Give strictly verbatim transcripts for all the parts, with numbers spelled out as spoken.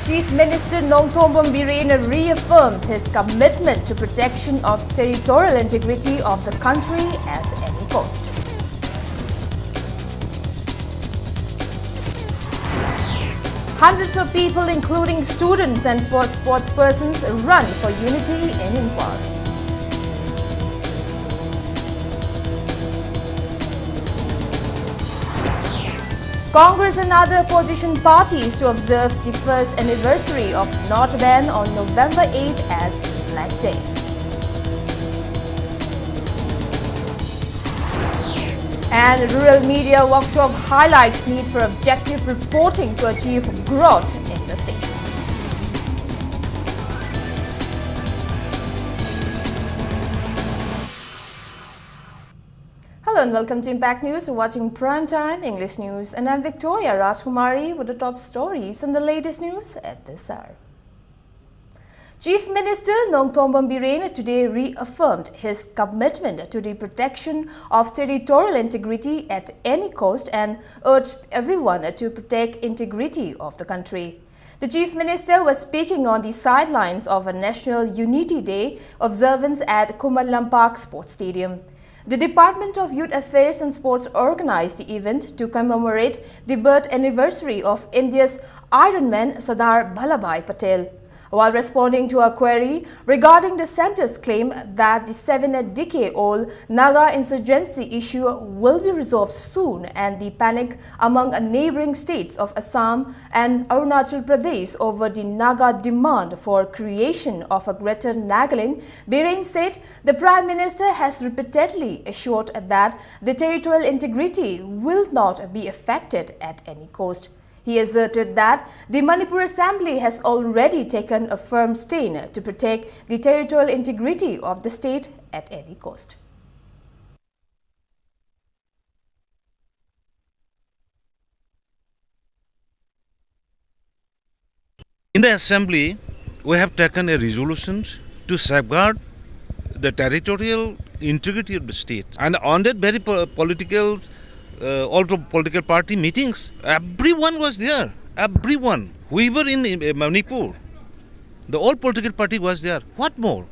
Chief Minister Nongthombam Biren reaffirms his commitment to protection of territorial integrity of the country at any cost. Hundreds of people, including students and sports persons, run for unity in Imphal. Congress and other opposition parties to observe the first anniversary of Not Ban on November eighth as Black Day. And Rural Media Workshop highlights need for objective reporting to achieve growth in the state. Hello and welcome to Impact News. You're watching Prime Time English News, and I'm Victoria Rajkumari with the top stories and the latest news at this hour. Chief Minister Nongthombam Biren today reaffirmed his commitment to the protection of territorial integrity at any cost and urged everyone to protect integrity of the country. The Chief Minister was speaking on the sidelines of a National Unity Day observance at Khummanlampak Sports Stadium. The Department of Youth Affairs and Sports organized the event to commemorate the birth anniversary of India's Iron Man Sardar Vallabhbhai Patel. While responding to a query regarding the centre's claim that the seven decade old Naga insurgency issue will be resolved soon and the panic among neighbouring states of Assam and Arunachal Pradesh over the Naga demand for creation of a Greater Nagaland, Biren said the Prime Minister has repeatedly assured that the territorial integrity will not be affected at any cost. He asserted that the Manipur Assembly has already taken a firm stand to protect the territorial integrity of the state at any cost. In the assembly, we have taken a resolution to safeguard the territorial integrity of the state. And on that very po- political, uh, all the political party meetings, everyone was there. Everyone. We were in, in Manipur. The all political party was there. What more?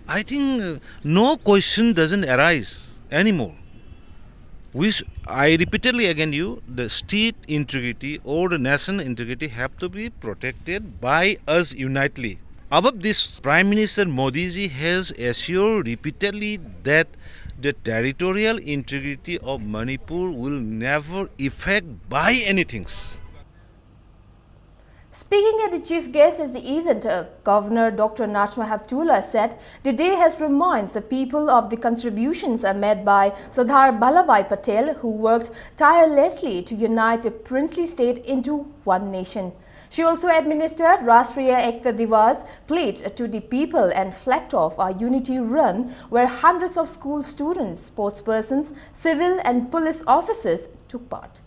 I think uh, no question doesn't arise anymore. We, sh- I repeatedly again you, the state integrity or the national integrity have to be protected by us unitely. Above this, Prime Minister Modi ji has assured repeatedly that the territorial integrity of Manipur will never affect by anything. Speaking as the chief guest at the event, uh, Governor Doctor Najma Heptulla said the day has reminded the people of the contributions uh, made by Sardar Vallabhbhai Patel, who worked tirelessly to unite the princely state into one nation. She also administered Rashtriya Ekta Diwas plate to the people and flagged off a unity run where hundreds of school students, sports persons, civil and police officers took part.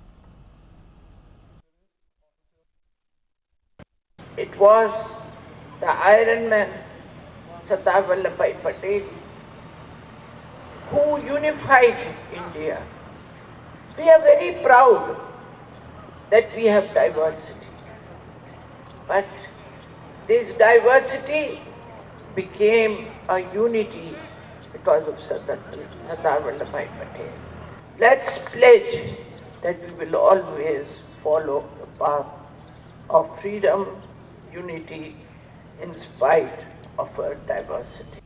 It was the Iron Man, Sardar Vallabhbhai Patel, who unified India. We are very proud that we have diversity, but this diversity became a unity because of Sardar, Sardar Vallabhbhai Patel. Let's pledge that we will always follow the path of freedom, unity, in spite of our diversity.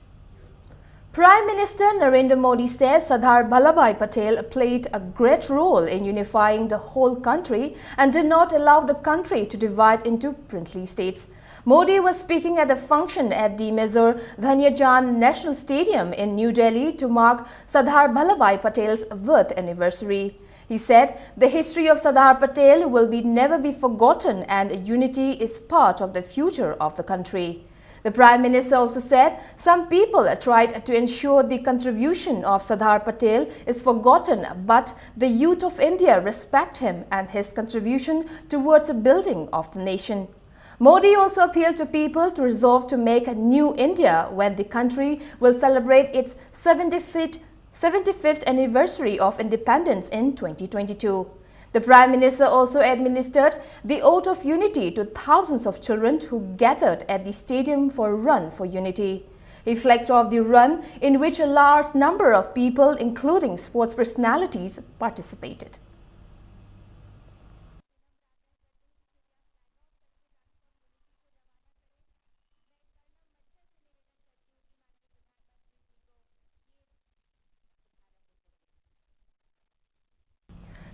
Prime Minister Narendra Modi says Sardar Vallabhbhai Patel played a great role in unifying the whole country and did not allow the country to divide into princely states. Modi was speaking at a function at the Major Dhyan Chand National Stadium in New Delhi to mark Sardar Vallabhbhai Patel's birth anniversary. He said the history of Sardar Patel will be never be forgotten and unity is part of the future of the country. The Prime Minister also said some people tried to ensure the contribution of Sardar Patel is forgotten, but the youth of India respect him and his contribution towards the building of the nation. Modi also appealed to people to resolve to make a new India when the country will celebrate its seventy-fifth, seventy-fifth anniversary of independence in twenty twenty-two. The Prime Minister also administered the oath of unity to thousands of children who gathered at the stadium for Run for Unity. He flagged off the run, in which a large number of people, including sports personalities, participated.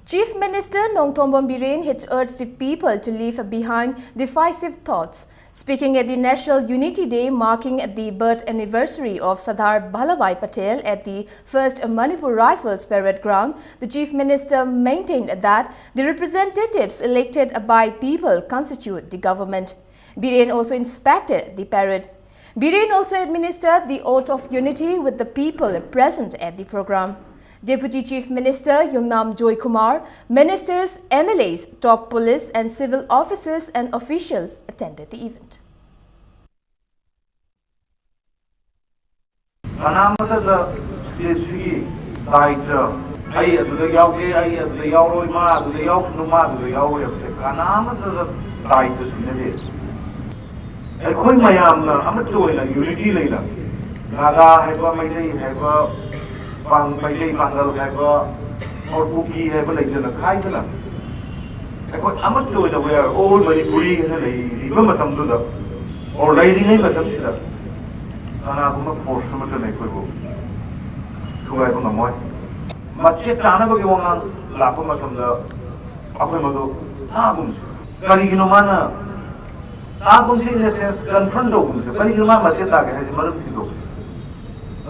Chief Minister Nongthombam Biren had urged the people to leave behind divisive thoughts. Speaking at the National Unity Day marking the birth anniversary of Sardar Vallabhbhai Patel at the First Manipur Rifles Parade Ground, the Chief Minister maintained that the representatives elected by people constitute the government. Biren also inspected the parade. Biren also administered the oath of unity with the people present at the program. Deputy Chief Minister Yumnam Joy Kumar, ministers, M L As, top police and civil officers and officials attended the event. ꯀꯅꯥꯃꯠꯇꯗ ꯁ꯭ꯇꯦꯠꯁꯤꯒꯤ ꯗꯥꯏꯇ, ꯑꯩ ꯑꯗꯨꯗ ꯌꯥꯎꯒꯦ, ꯑꯩ ꯑꯗꯨꯗ ꯌꯥꯎꯔꯣꯏ, ꯃꯥ ꯑꯗꯨꯗ ꯌꯥꯎꯁꯅꯨ, ꯃꯥ ꯑꯗꯨꯗ ꯌꯥꯎꯔꯣꯏ ꯍꯥꯏꯕꯁꯦ ꯀꯅꯥꯃꯠꯇꯗ ꯗꯥꯏꯇ ꯁꯤꯟꯅꯗꯦ꯫ ꯑꯩꯈꯣꯏ ꯃꯌꯥꯝꯅ ꯑꯃꯠꯇ ꯑꯣꯏꯅ ꯌꯨꯅꯤꯇꯤ ꯂꯩꯅ ꯅꯥꯒꯥ ꯍꯥꯏꯕ, ꯃꯩꯇꯩ ꯍꯥꯏꯕ, ꯄꯥꯡ-, ꯃꯩꯇꯩ ꯄꯥꯡꯒꯜ ꯍꯥꯏꯕ, ꯑꯣꯔ ꯀꯨꯀꯤ ꯍꯥꯏꯕ ꯂꯩꯇꯅ ꯈꯥꯏꯗꯅ ꯑꯩꯈꯣꯏ ꯑꯃꯠꯇ ꯑꯣꯏꯅ we are all Manipuri ꯍꯥꯏꯅ ꯂꯩꯔꯤꯕ ꯃꯇꯝꯗꯨꯗ, ꯑꯣꯔ ꯂꯩꯔꯤꯉꯩ ꯃꯇꯝꯁꯤꯗ ꯀꯅꯥꯒꯨꯝꯕ ꯐꯣꯔꯁ ꯑꯃꯠꯇꯅ ꯑꯩꯈꯣꯏꯕꯨ ꯊꯨꯒꯥꯏꯕ ꯉꯝꯃꯣꯏ꯫ ꯃꯆꯦꯠ ꯇꯥꯅꯕꯒꯤ ꯋꯥꯉꯥꯡ ꯂꯥꯛꯄ ꯃꯇꯝꯗ ꯑꯩꯈꯣꯏ ꯃꯗꯨ ꯇꯥꯒꯨꯝꯁꯤ꯫ ꯀꯔꯤꯒꯤꯅꯣ ꯃꯥꯅ ꯇꯥꯒꯨꯝꯁꯤ in a sense confront ꯇꯧꯒꯨꯝꯁꯤ? ꯀꯔꯤꯒꯤꯅꯣ ꯃꯥ ꯃꯆꯦꯠ ꯇꯥꯒꯦ ꯍꯥꯏꯁꯦ? ꯃꯔꯝ ꯊꯤꯗꯣꯛꯁꯤ꯫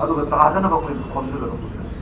ꯑꯗꯨꯒ ꯇꯥꯗꯅꯕ ꯑꯩꯈꯣꯏ ꯈꯣꯝꯖꯤꯜꯂꯒ ꯄꯨꯁꯤꯜꯂꯁꯤ꯫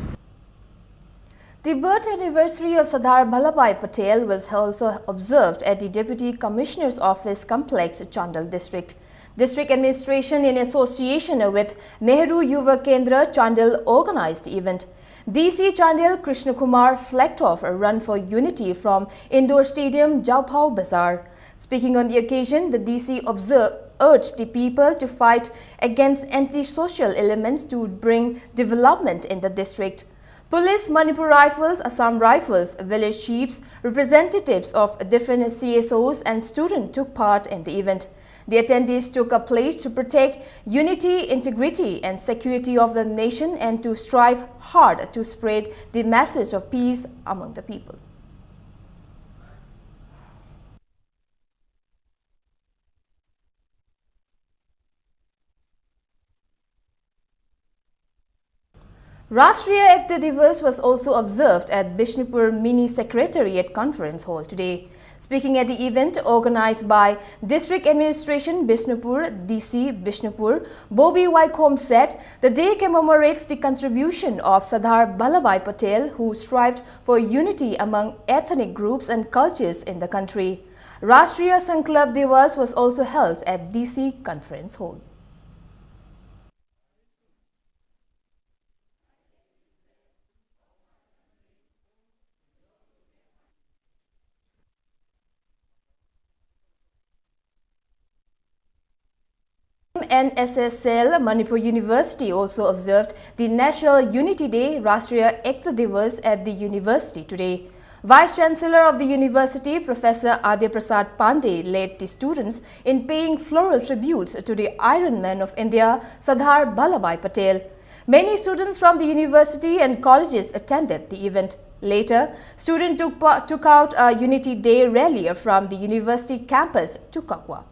The birth anniversary of Sardar Vallabhbhai Patel was also observed at the Deputy Commissioner's Office Complex, Chandel District. District Administration, in association with Nehru Yuva Kendra Chandel, organized the event. D C Chandel Krishna Kumar flagged off a Run for Unity from Indoor Stadium, Jaophao Bazar. Speaking on the occasion, the D C observed, urged the people to fight against anti-social elements to bring development in the district. Police, Manipur Rifles, Assam Rifles, village chiefs, representatives of different C S Os and students took part in the event. The attendees took a pledge to protect unity, integrity and security of the nation and to strive hard to spread the message of peace among the people. Rashtriya Ekta Divas was also observed at Bishnupur Mini Secretariat Conference Hall today. Speaking at the event organized by District Administration Bishnupur, D C Bishnupur, Bobi Waikhom said the day commemorates the contribution of Sardar Vallabhbhai Patel, who strived for unity among ethnic groups and cultures in the country. Rashtriya Sankalp Divas was also held at D C Conference Hall. N S S L Manipur University also observed the National Unity Day, Rashtriya Ekta Divas, at the university today. Vice Chancellor of the university, Professor Adya Prasad Pandey, led the students in paying floral tributes to the Iron Man of India, Sardar Vallabhbhai Patel. Many students from the university and colleges attended the event. Later, students took, pa- took out a Unity Day rally from the university campus to Kakwa.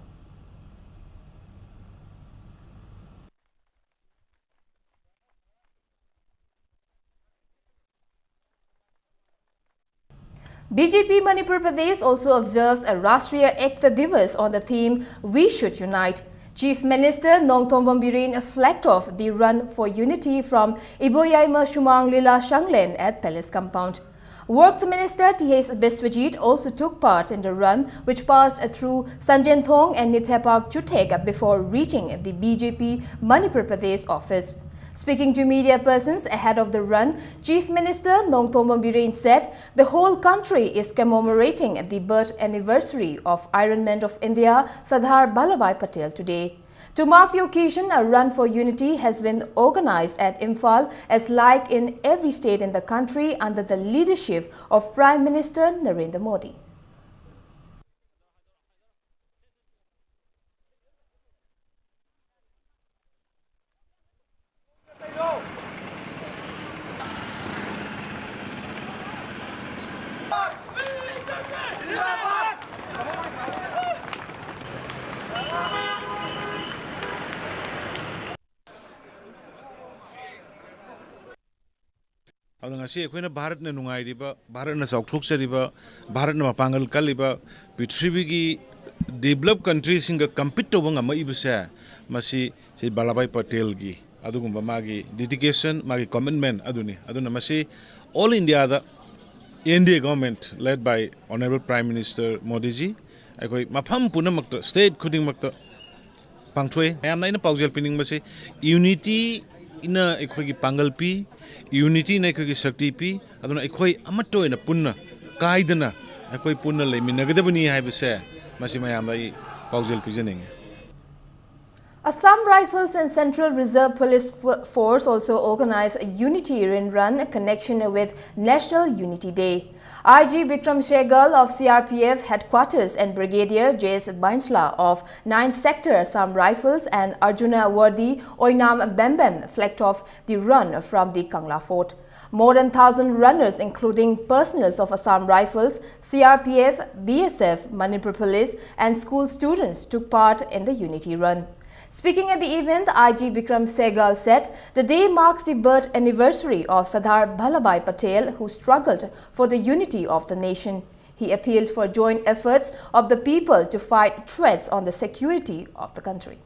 B J P Manipur Pradesh also observes a Rashtriya Ekta Divas on the theme We Should Unite. Chief Minister Nongthombam Biren flagged off the Run for Unity from Iboyaima Sumang Lila Shanglen at Palace Compound. Works Minister T H Biswajit also took part in the run, which passed through Sanjenthong and Nithepak Chuthek before reaching the B J P Manipur Pradesh office. Speaking to media persons ahead of the run, Chief Minister Nongthombam Biren said the whole country is commemorating the birth anniversary of Iron Man of India, Sardar Vallabhbhai Patel today. To mark the occasion, a Run for Unity has been organized at Imphal, as like in every state in the country, under the leadership of Prime Minister Narendra Modi. ꯑꯗꯨꯅ ꯉꯁꯤ ꯑꯩꯈꯣꯏꯅ ꯚꯥꯔꯠꯅ ꯅꯨꯡꯉꯥꯏꯔꯤꯕ, ꯚꯥꯔꯠꯅ ꯆꯥꯎꯊꯣꯛꯆꯔꯤꯕ, ꯚꯥꯔꯠꯅ ꯃꯄꯥꯡꯒꯜ ꯀꯜꯂꯤꯕ, ꯄ꯭ꯔꯤꯊꯤꯕꯤꯒꯤ developed countryꯁꯤꯡꯒ compete ꯇꯧꯕ ꯉꯝꯃꯛꯏꯕꯁꯦ, ꯃꯁꯤ ꯁꯤ ꯚꯜꯂꯚꯚꯥꯏ ꯄꯇꯦꯜꯒꯤ ꯑꯗꯨꯒꯨꯝꯕ ꯃꯥꯒꯤ dedication, ꯃꯥꯒꯤ commitment ꯑꯗꯨꯅꯤ꯫ ꯑꯗꯨꯅ ꯃꯁꯤ all Indiaꯗ N D A government led by Honorable Prime Minister ꯃꯣꯗꯤꯖꯤ, ꯑꯩꯈꯣꯏ ꯃꯐꯝ ꯄꯨꯝꯅꯃꯛꯇ, state ꯈꯨꯗꯤꯡꯃꯛꯇ ꯄꯥꯡꯊꯣꯛꯑꯦ꯫ ꯃꯌꯥꯝꯅ ꯑꯩꯅ ꯄꯥꯎꯖꯦꯜ ꯄꯤꯅꯤꯡꯕꯁꯤ, unityꯅ ꯑꯩꯈꯣꯏꯒꯤ ꯄꯥꯡꯒꯜ ꯄꯤ, unityꯅ ꯑꯩꯈꯣꯏꯒꯤ ꯁꯛꯇꯤ ꯄꯤ꯫ ꯑꯗꯨꯅ ꯑꯩꯈꯣꯏ ꯑꯃꯠꯇ ꯑꯣꯏꯅ ꯄꯨꯟꯅ, ꯀꯥꯏꯗꯅ ꯑꯩꯈꯣꯏ ꯄꯨꯟꯅ ꯂꯩꯃꯤꯟꯅꯒꯗꯕꯅꯤ ꯍꯥꯏꯕꯁꯦ, ꯃꯁꯤ ꯃꯌꯥꯝꯗ ꯑꯩ ꯄꯥꯎꯖꯦꯜ ꯄꯤꯖꯅꯤꯡꯉꯤ꯫ Assam Rifles and Central Reserve Police Fo-, Force also organized a unity run in connection with National Unity Day. I G Bikram Sehgal of C R P F headquarters and Brigadier J S Bansla of ninth Sector Assam Rifles and Arjuna Worthy Oinam Bembem flagged off the run from the Kangla Fort. More than thousand runners, including personnels of Assam Rifles, C R P F, B S F, Manipur Police, and school students took part in the unity run. Speaking at the event, I G Bikram Sehgal said the day marks the birth anniversary of Sardar Vallabhbhai Patel, who struggled for the unity of the nation. He appealed for joint efforts of the people to fight threats on the security of the country.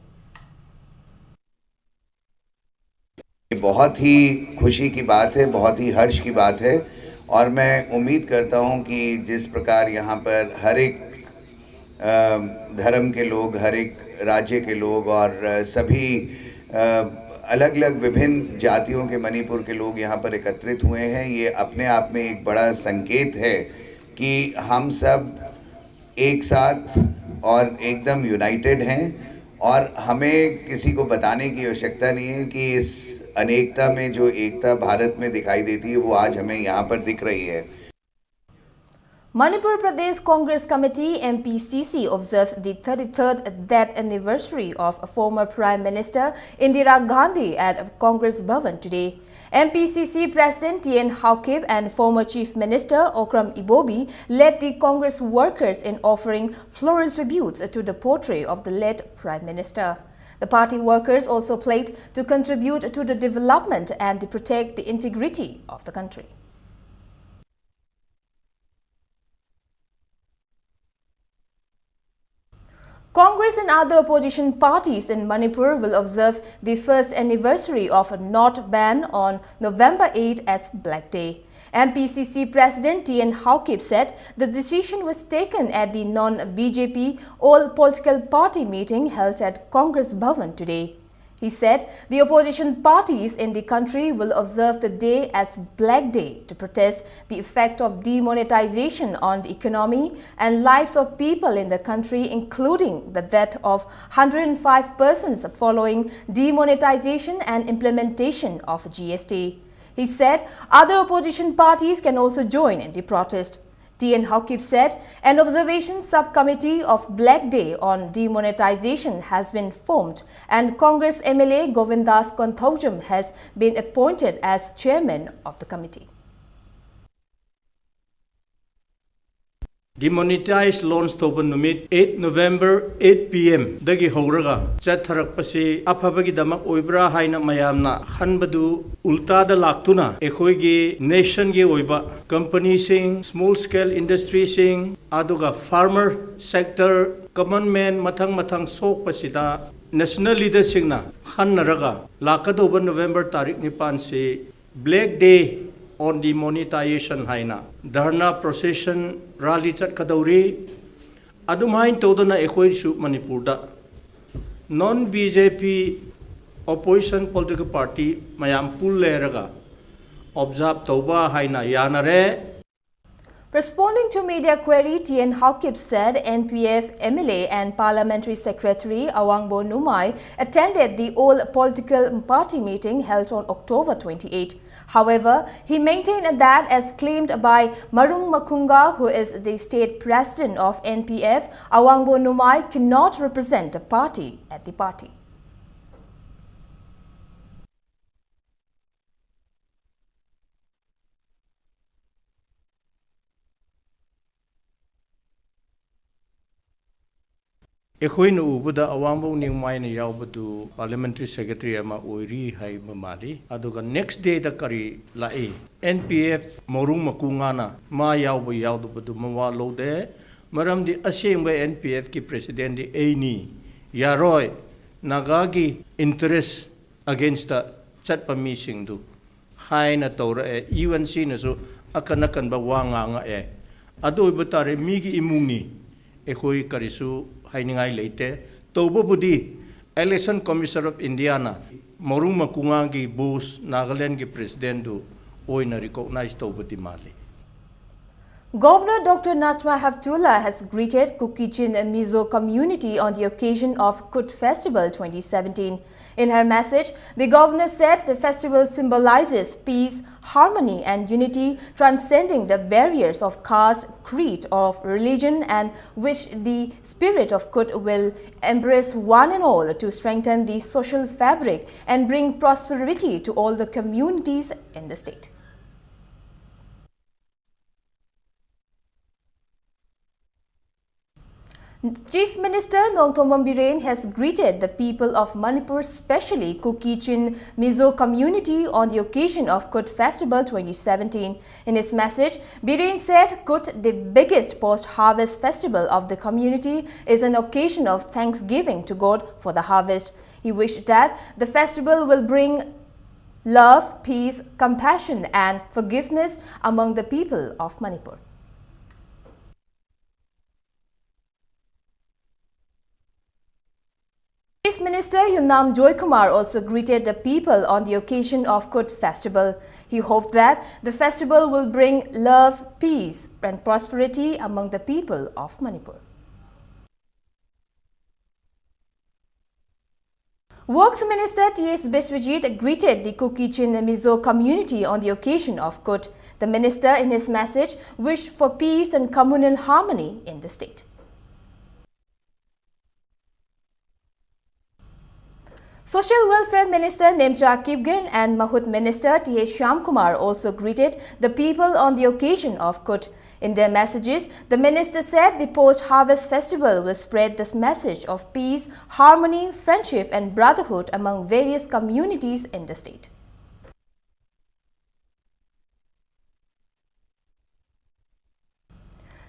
ये बहुत ही खुशी की बात है, बहुत ही हर्ष की बात है। और मैं उम्मीद करता हूं कि जिस प्रकार यहाँ पर हर एक अ, धर्म के लोग, हर एक राज्य के लोग और सभी अलग अलग विभिन्न जातियों के मणिपुर के लोग यहाँ पर एकत्रित हुए हैं, ये अपने आप में एक बड़ा संकेत है कि हम सब एक साथ और एकदम यूनाइटेड हैं। और हमें किसी को बताने की आवश्यकता नहीं है कि इस अनेकता में जो एकता भारत में दिखाई देती है, वो आज हमें यहाँ पर दिख रही है। Manipur Pradesh Congress Committee, M P C C, observed the thirty-third death anniversary of former Prime Minister Indira Gandhi at Congress Bhavan today. M P C C President T N Haokip and former Chief Minister Okram Ibobi led the Congress workers in offering floral tributes to the portrait of the late Prime Minister. The party workers also pledged to contribute to the development and to protect the integrity of the country. Congress and other opposition parties in Manipur will observe the first anniversary of a not ban on November eighth as Black Day. M P C C President T N Haokip said the decision was taken at the non-B J P all political party meeting held at Congress Bhavan today. He said the opposition parties in the country will observe the day as Black Day to protest the effect of demonetization on the economy and lives of people in the country, including the death of hundred and five persons following demonetization and implementation of G S T. He said other opposition parties can also join in the protest. T N Haokip said an observation subcommittee of Black Day on demonetization has been formed and Congress M L A Govindas Konthoujam has been appointed as chairman of the committee. Demonetize launch ꯇꯧꯕ ꯅꯨꯃꯤꯠ eight November eight P M ꯗꯒꯤ ꯍꯧꯔꯒ ꯆꯠꯊꯔꯛꯄꯁꯤ ꯑꯐꯕꯒꯤꯗꯃꯛ ꯑꯣꯏꯕ꯭ꯔꯥ ꯍꯥꯏꯅ ꯃꯌꯥꯝꯅ ꯈꯟꯕꯗꯨ ꯎꯜꯇꯥꯗ ꯂꯥꯛꯇꯨꯅ ꯑꯩꯈꯣꯏꯒꯤ nationꯒꯤ ꯑꯣꯏꯕ companyꯁꯤꯡ, small scale industryꯁꯤꯡ, ꯑꯗꯨꯒ farmer sector, common man ꯃꯊꯪ ꯃꯊꯪ ꯁꯣꯛꯄꯁꯤꯗ national leaderꯁꯤꯡꯅ ꯈꯟꯅꯔꯒ ꯂꯥꯛꯀꯗꯧꯕ November ꯇꯥꯔꯤꯛ ꯅꯤꯄꯥꯟꯁꯤ Black Day on Demonetization ꯍꯥꯏꯅ ꯙꯔꯅꯥ, procession, rally ꯆꯠꯀꯗꯧꯔꯤ꯫ ꯑꯗꯨꯃꯥꯏꯅ ꯇꯧꯗꯅ ꯑꯩꯈꯣꯏꯁꯨ ꯃꯅꯤꯄꯨꯔꯗ non B J P opposition political party ꯃꯌꯥꯝ ꯄꯨꯜꯂꯦꯔꯒ observe ꯇꯧꯕ ꯍꯥꯏꯅ ꯌꯥꯅꯔꯦ꯫ Responding to media query, T N Haokip said N P F M L A and Parliamentary Secretary Awangbo Numai attended the all political party meeting held on October twenty-eight. However, he maintained that, as claimed by Marung Makunga, who is the state president of N P F, Awangbo Numai cannot represent the party at the party. ꯑꯩꯈꯣꯏꯅ ꯎꯕꯗ ꯑꯋꯥꯡꯕꯧ ꯅꯤꯡꯃꯥꯏꯅ ꯌꯥꯎꯕꯗꯨ parliamentary secretary ꯑꯃ ꯑꯣꯏꯔꯤ ꯍꯥꯏꯕ ꯃꯥꯜꯂꯤ꯫ ꯑꯗꯨꯒ next dayꯗ ꯀꯔꯤ ꯂꯥꯛꯏ? N P F ꯃꯔꯨꯡ ꯃꯀꯨꯉꯥꯅ ꯃꯥ ꯌꯥꯎꯕ ꯌꯥꯎꯗꯕꯗꯨ ꯃꯋꯥ ꯂꯧꯗꯦ꯫ ꯃꯔꯝꯗꯤ ꯑꯁꯦꯡꯕ N P Fꯀꯤ presidentꯗꯤ ꯑꯩꯅꯤ꯫ ꯌꯥꯔꯣꯏ꯫ ꯅꯥꯒꯥꯒꯤ interest againstꯇ ꯆꯠꯄ ꯃꯤꯁꯤꯡꯗꯨ ꯍꯥꯏꯅ ꯇꯧꯔꯛꯑꯦ꯫ UNCꯅꯁꯨ ꯑꯀꯟ ꯑꯀꯟꯕ ꯋꯥ ꯉꯥꯡꯉꯛꯑꯦ꯫ ꯑꯗꯨ ꯑꯣꯏꯕ ꯇꯥꯔꯦ, ꯃꯤꯒꯤ ꯏꯃꯨꯡꯅꯤ, ꯑꯩꯈꯣꯏ ꯀꯔꯤꯁꯨ ꯍꯥꯏꯅꯤꯡꯉꯥꯏ ꯂꯩꯇꯦ꯫ ꯇꯧꯕꯕꯨꯗꯤ Election Commissioner of Indiaꯅ ꯃꯔꯨꯡ ꯃꯀꯨꯉꯥꯒꯤ boss ꯅꯥꯒꯥꯂꯦꯟꯒꯤ presidentꯗꯨ ꯑꯣꯏꯅ recognize ꯇꯧꯕꯗꯤ ꯃꯥꯜꯂꯤ꯫ Governor Doctor Najma Heptulla has greeted Kuki-Chin Mizo community on the occasion of Kut Festival twenty seventeen. In her message, the governor said the festival symbolizes peace, harmony, and unity, transcending the barriers of caste, creed, of religion, and wish the spirit of Kut will embrace one and all to strengthen the social fabric and bring prosperity to all the communities in the state. Chief Minister Nongthombam Biren has greeted the people of Manipur, specially Kuki-Chin Mizo community, on the occasion of Kut Festival twenty seventeen. In his message, Biren said Kut, the biggest post-harvest festival of the community, is an occasion of thanksgiving to God for the harvest. He wished that the festival will bring love, peace, compassion, and forgiveness among the people of Manipur. Chief Minister Yumnam Joykumar also greeted the people on the occasion of Kut Festival. He hoped that the festival will bring love, peace, and prosperity among the people of Manipur. Works Minister T S Biswajit greeted the Kuki Chin Mizo community on the occasion of Kut. The minister, in his message, wished for peace and communal harmony in the state. Social Welfare Minister Nemcha Kipgen and Mahut Minister T H Shyamkumar also greeted the people on the occasion of Kut. In their messages, the minister said the post-harvest festival will spread this message of peace, harmony, friendship and brotherhood among various communities in the state.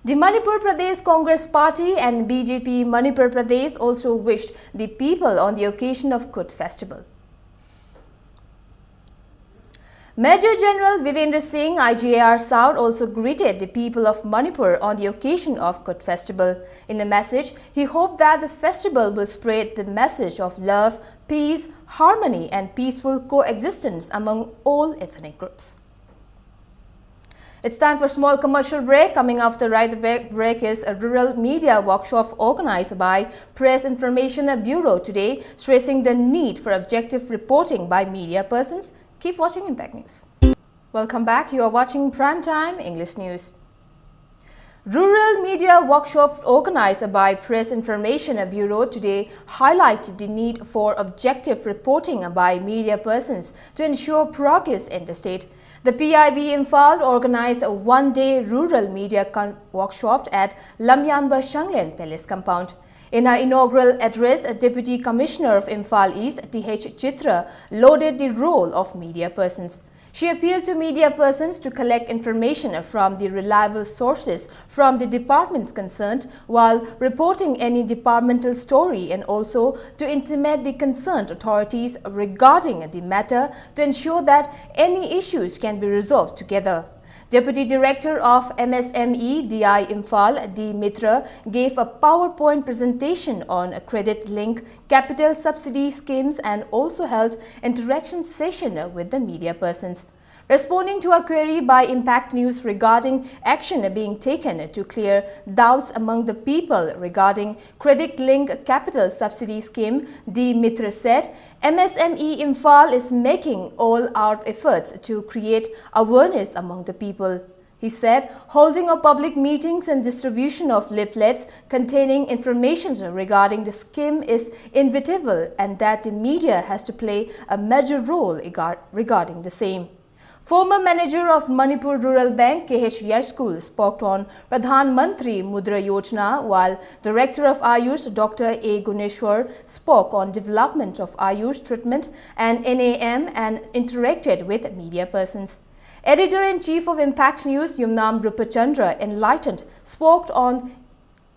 The Manipur Pradesh Congress Party and B J P Manipur Pradesh also wished the people on the occasion of Kut festival. Major General Virendra Singh, I G A R South, also greeted the people of Manipur on the occasion of Kut festival. In a message, he hoped that the festival will spread the message of love, peace, harmony, and peaceful coexistence among all ethnic groups. It's time for a small commercial break. Coming after right the break, break is a rural media workshop organized by Press Information Bureau today, stressing the need for objective reporting by media persons. Keep watching Impact News. Welcome back. You are watching Prime Time English News. Rural media workshops organized by Press Information Bureau today highlighted the need for objective reporting by media persons to ensure progress in the state. The P I B Imphal organized a one-day rural media con- workshop at Lamyanba Shanglen Palace compound. In her inaugural address, Deputy Commissioner of Imphal East, T H Chitra, lauded the role of media persons. She appealed to media persons to collect information from the reliable sources from the departments concerned while reporting any departmental story, and also to intimate the concerned authorities regarding the matter to ensure that any issues can be resolved together. Deputy Director of M S M E D I Imphal, D Mitra, gave a PowerPoint presentation on credit link capital subsidy schemes and also held interaction session with the media persons. Responding to a query by Impact News regarding action being taken to clear doubts among the people regarding Credit Link Capital Subsidy Scheme, D Mitra said, M S M E Imphal is making all out efforts to create awareness among the people. He said, holding of public meetings and distribution of leaflets containing information regarding the scheme is inevitable and that the media has to play a major role regar-, regarding the same. Former manager of Manipur Rural Bank, K H Yashkul, spoke on Pradhan Mantri Mudra Yojana, while Director of Ayush, Doctor A Guneshwar, spoke on development of Ayush treatment and N A M and interacted with media persons. Editor-in-chief of Impact News, Yumnam Rupachandra, enlightened, spoke on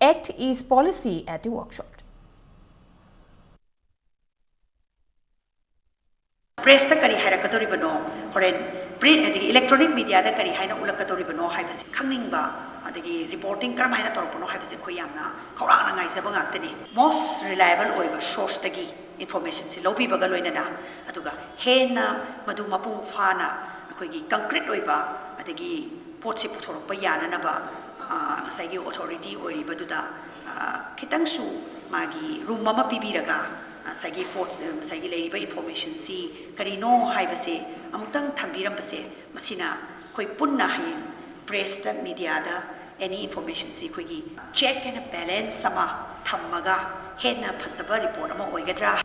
Act East policy at the workshop. ꯄ꯭ꯔꯦꯁꯇ ꯀꯔꯤ ꯍꯥꯏꯔꯛꯀꯗꯧꯔꯤꯕꯅꯣ, ꯍꯣꯔꯦꯟ print ꯑꯗꯒꯤ electronic ꯃꯤꯗꯤꯌꯥꯗ ꯀꯔꯤ ꯍꯥꯏꯅ ꯎꯠꯂꯛꯀꯗꯧꯔꯤꯕꯅꯣ ꯍꯥꯏꯕꯁꯤ ꯈꯪꯅꯤꯡꯕ, ꯑꯗꯒꯤ reporting ꯀꯔꯝꯍꯥꯏꯅ ꯇꯧꯔꯛꯄꯅꯣ ꯍꯥꯏꯕꯁꯤ ꯑꯩꯈꯣꯏ ꯌꯥꯝꯅ ꯈꯧꯔꯥꯡꯅ ꯉꯥꯏꯖꯕ ꯉꯥꯛꯇꯅꯤ꯫ ꯃꯣꯁ ꯔꯤꯂꯥꯏꯕꯜ ꯑꯣꯏꯕ ꯁꯣꯔꯁꯇꯒꯤ ꯏꯟꯐꯣꯔꯃꯦꯁꯟꯁꯤ ꯂꯧꯕꯤꯕꯒ ꯂꯣꯏꯅꯅ, ꯑꯗꯨꯒ ꯍꯦꯟꯅ ꯃꯗꯨ ꯃꯄꯨꯡ ꯐꯥꯅ ꯑꯩꯈꯣꯏꯒꯤ ꯀꯪꯀ꯭ꯔꯤꯠ ꯑꯣꯏꯕ ꯑꯗꯒꯤ ꯄꯣꯠꯁꯤ ꯄꯨꯊꯣꯔꯛꯄ ꯌꯥꯅꯅꯕ, ꯑ, ꯉꯁꯥꯏꯒꯤ ꯑꯣꯊꯣꯔꯤꯇꯤ ꯑꯣꯏꯔꯤꯕꯗꯨꯗ, ꯑ, ꯈꯤꯇꯪꯁꯨ ꯃꯥꯒꯤ ꯔꯨꯝ ꯑꯃ ꯄꯤꯕꯤꯔꯒ, ꯉꯁꯥꯏꯒꯤ ꯄꯣꯠ, ꯉꯁꯥꯏꯒꯤ ꯂꯩꯔꯤꯕ ꯏꯟꯐꯣꯔꯃꯦꯁꯟꯁꯤ ꯀꯔꯤꯅꯣ ꯍꯥꯏꯕꯁꯦ ꯑꯃꯨꯛꯇꯪ ꯊꯝꯕꯤꯔꯝꯕꯁꯦ, ꯃꯁꯤꯅ ꯑꯩꯈꯣꯏ ꯄꯨꯟꯅ ꯍꯌꯦꯡ ꯄ꯭ꯔꯦꯁꯇ, ꯃꯤꯗꯤꯌꯥꯗ ꯑꯦꯅꯤ ꯏꯟꯐꯣꯔꯃꯦꯁꯟꯁꯤ ꯑꯩꯈꯣꯏꯒꯤ ꯆꯦꯛ ꯑꯦꯟ ꯕꯦꯂꯦꯟꯁ ꯑꯃ ꯊꯝꯃꯒ ꯍꯦꯟꯅ ꯐꯖꯕ ꯔꯤꯄꯣꯔꯠ ꯑꯃ ꯑꯣꯏꯒꯗ꯭ꯔꯥ?